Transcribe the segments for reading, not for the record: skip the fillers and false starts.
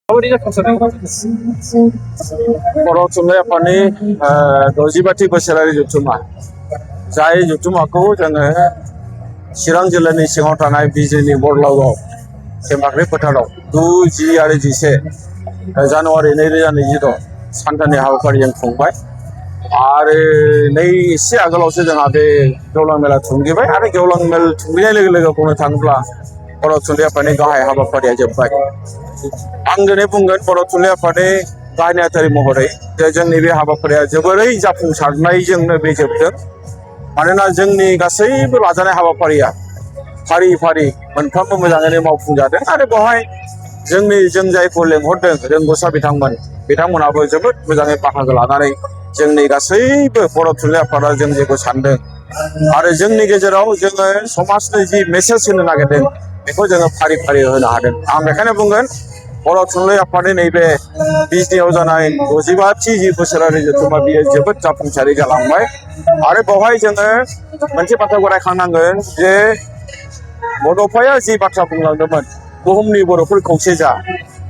बर' थुनलाइ आफादनि 60थि बोसोरारि जथुम्मा जाय जथुम्माखौ जोङो चिरां जिल्लानि सिङाव थानाय बिजिनि बरलावआव टेम्बाख्रि फोथाराव 9, 10 आरो 11 जानुवारि 2026 सानथामनि हाबाफारिजों खुंबाय आरो एसे आगोलावसो जोंहा बे गेवलां मेला थुंगेबाय आरो गेवलां मेल थुंगेनाय लोगो लोगो बुंनो थाङोब्ला बर' थुनलाइ आफादनि गाहाय हाबाफारिया जोब्बाय। आं दिनै बुंगोन बर' थुनलाइ आफादनि गाहाय नेहाथारि महरै जे जोंनि बे हाबाफारिया जोबोरै जाफुंसारनायजोंनो बे जोबदों। मानोना जोंनि गासैबो लाजानाय हाबाफारिया फारि फारि मोनफ्रोमबो मोजाङैनो मावफुंजादों आरो बेवहाय जों जायखौ लेंहरदों रोंग'सा बिथांमोनाबो जोबोद मोजाङै बाहागो लानानै जोंनि गासैबो बर' थुनलाइ आफादा जों जेखौ सानदों आरो जोंनि गेजेराव जोङो समाजनि जि मेसेज होनो नागिरदों बेखौ जोङो फारि फारि होनो हादों। आं बेखायनो बुंगोन बर' थुनलाइ आफादनि नैबे बिजनियाव जानाय 65थि जि बोसोरारि जथुम्मा बियो जोबोद जाफुंसारै जालांबाय आरो बेवहाय जोङो मोनसे बाथ्राखौ रायखांनांगोन जे बड'फाया जि बाथ्रा बुंलांदोंमोन बुहुमनि बर'फोर खौसे जा,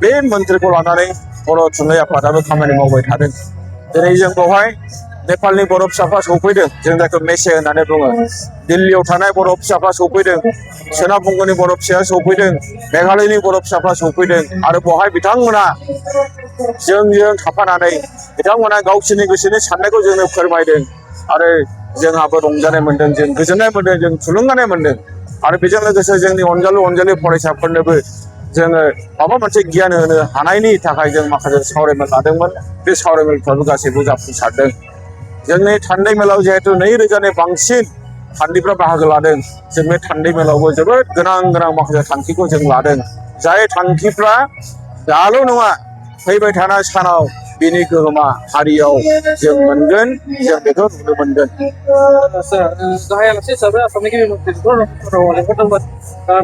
बे मोन्थ्रिखौ लानानै बर' थुनलाइ आफादाबो खामानि मावबाय थादों। दिनै जों बेवहाय नेपालनि बर' फिसाफ्रा सौफैदों, जों जायखौ मेसे होननानै बुङो। दिल्लीयाव थानाय बर' फिसाफ्रा सौफैदों, सोनाब बंगनि बर' फिसाया सौफैदों, मेघालयनि बर' फिसाफ्रा सौफैदों आरो बेवहाय बिथांमोना जोंजों थाफानानै बिथांमोना गावसोरनि गोसोनि साननायखौ जोंनो फोरमायदों आरो जोंहाबो रंजानाय मोनदों, जों गोजोननाय मोनदों, जों थुलुंगानाय मोनदों आरो बेजों लोगोसे जोंनि अनजालु फरायसाफोरनोबो जोङो माबा मोनसे गियान होनो हानायनि थाखाय जों माखासे सावरायमेल लादोंमोन। बे सावरायमेलफ्राबो गासैबो जाफुंसारदों। जोंनि थान्दै मेलाव जिहेतु 2000नि बांसिन थान्दैफ्रा बाहागो लादों, जों बे थान्दै मेलावबो जोबोद गोनां माखासे थांखिखौ जों लादों। जाय थांखिफ्रा दाल' नङा, फैबाय थानाय सानाव बिनि गोहोमा हारियाव जों मोनगोन, जों बेखौ नुनो मोनगोन। गाहाय आलासि हिसाबै आसामनि गिबि मन्थ्रि लेंहरदोंमोन।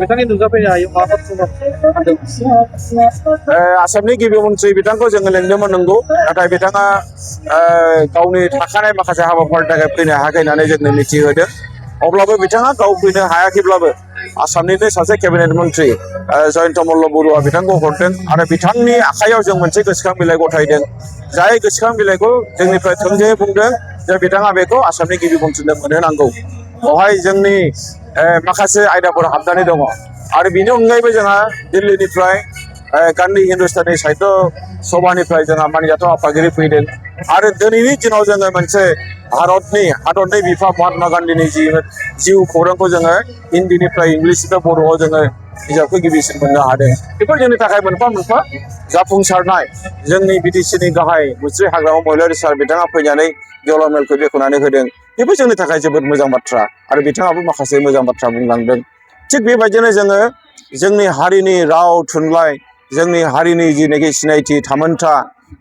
बिथांनि नुजाफैनायाव माबाफोर आसामनि गिबि मन्थ्रि बिथांखौ जोङो लेंदोंमोन नंगौ, नाथाय बिथाङा गावनि थाखानाय माखासे हाबाफारिनि थाखाय फैनो हायाखै होननानै जोंनो मिथिहोदों। अब्लाबो बिथाङा गाव फैनो हायाखैब्लाबो आसामनिनो सासे केबिनेट मन्थ्रि जयन्त मल्ल बरुवा बिथांखौ हरदों आरो बिथांनि आखायाव जों मोनसे गोसोखां बिलाइ गथायदों। जाय गोसोखां बिलाइखौ जोंनिफ्राय थोंजोङै बुंदों जे बिथाङा बेखौ आसामनि गिबि मन्थ्रिनो मोनहोनांगौ। बेवहाय जोंनि माखासे आयदाफोर हाबनानै दङ आरो बिनि अनगायैबो जोंहा दिल्लीनिफ्राय गान्धी हिन्दुस्तानी साहित्य सभानिफ्राय जोंहा मानिजाथाव आफादगिरि फैदों आरो दिनैनि दिनाव जोङो मोनसे हादरनि बिफा महात्मा गान्धीनि जिउ खौरांखौ जोङो हिन्दीनिफ्राय इंलिसनिफ्राय बर'आव जोङो बिजाबखौ गिबिसिन मोननो हादों। बेफोर जोंनि थाखाय मोनफा जाफुंसारनाय। जोंनि बिटिसिनि गाहाय मुस्रि हाग्रामा महिलारि सार बिथाङा फैनानै गेवलां मेलखौ बेखेवनानै होदों। बेबो जोंनि थाखाय जोबोद मोजां बाथ्रा आरो बिथाङाबो माखासे मोजां बाथ्रा बुंलांदों। थिग बेबायदिनो जोङो जोंनि हारिनि राव थुनलाइ, जोंनि हारिनि जिनाखि सिनायथि थामोनथा,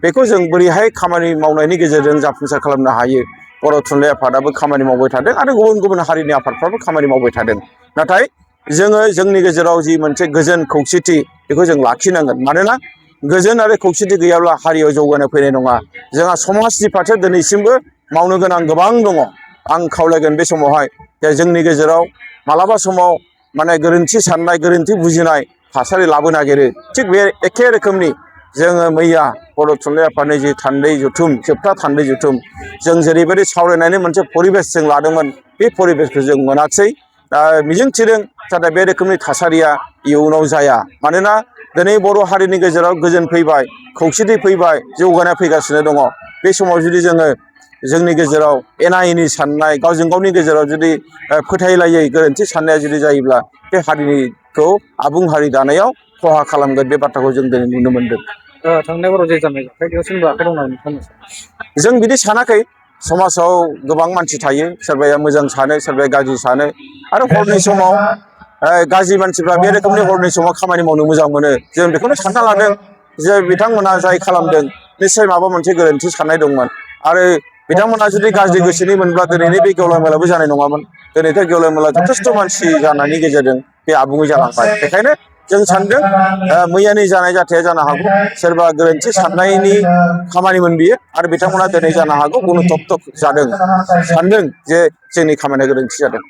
बेखौ जों बोरैहाय खामानि मावनायनि गेजेरजों जाफुंसार खालामनो हायो। बर' थुनलाइ आफादाबो खामानि मावबाय थादों आरो गुबुन हारिनि आफादफ्राबो खामानि मावबाय थादों। नाथाय जोङो जोंनि गेजेराव जि मोनसे गोजोन खौसेथि बेखौ जों लाखिनांगोन। मानोना गोजोन आरो खौसेथि गैयाब्ला हारियाव जौगानाय फैनाय नङा। जोंहा समाजनि फारसे दिनैसिमबो मावनो गोनां गोबां दङ। आं खावलायगोन बे समावहाय जे जोंनि गेजेराव मालाबा समाव गोरोन्थि साननाय, गोरोन्थि बुजिनाय थासारि लाबोनो नागिरो। थिग बे एखे रोखोमनि जोङो मैया बर' थुनलाइ आफादनि जि जोबथा थान्दै जथुम, जों जेरैबायदि सावरायनायनि मोनसे परिबेस जों लादोंमोन, बे परिबेसखौ जों मोनाखिसै। मिजिंथिदों जाहाथे बे रोखोमनि थासारिया इयुनाव जाया। मानोना दिनै बर' हारिनि गेजेराव गोजोन फैबाय, खौसेथि फैबाय, जौगानाय फैगासिनो दङ। बे समाव जुदि जोङो जोंनि गेजेराव एना एनि साननाय, गावजों गावनि गेजेराव जुदि फोथायलायै गोरोन्थि साननाया जुदि जायोब्ला बे हारिखौ आबुं हारि दानायाव खहा खालामगोन। बे बाथ्राखौ जों दिनै नुनो मोनदों। थांनाय बाराव जे जानाय जाथाय सोरनिबा आखाइ दं नामा नोंथांमोन? जों बिदि सानाखै। समाजाव गोबां मानसि थायो, सोरबाया मोजां सानो, सोरबाया गाज्रि सानो आरो हरनि समाव गाज्रि मानसिफ्रा बे रोखोमनि हरनि समाव खामानि मावनो मोजां मोनो। जों बेखौनो सानना लादों जे बिथांमोना जाय खालामदों निस्सय माबा मोनसे गोरोन्थि साननाय दंमोन आरो बिथांमोना जुदि गाज्रि गोसोनि मोनब्ला दिनैनि बे गेवलां मेलाबो जानाय नङामोन। दिनैथ' गेवलां मेला जथेस्थ' मानसि जानायनि गेजेरजों बे आबुङै जालांबाय। बेखायनो जों सानदों मैयानि जानाय जाथाया जानो हागौ सोरबा गोरोन्थि साननायनि खामानिमोन बियो आरो बिथांमोना दिनै जानो हागौ गुनथब जादों, सानदों जे जोंनि खामानिया गोरोन्थि जादों।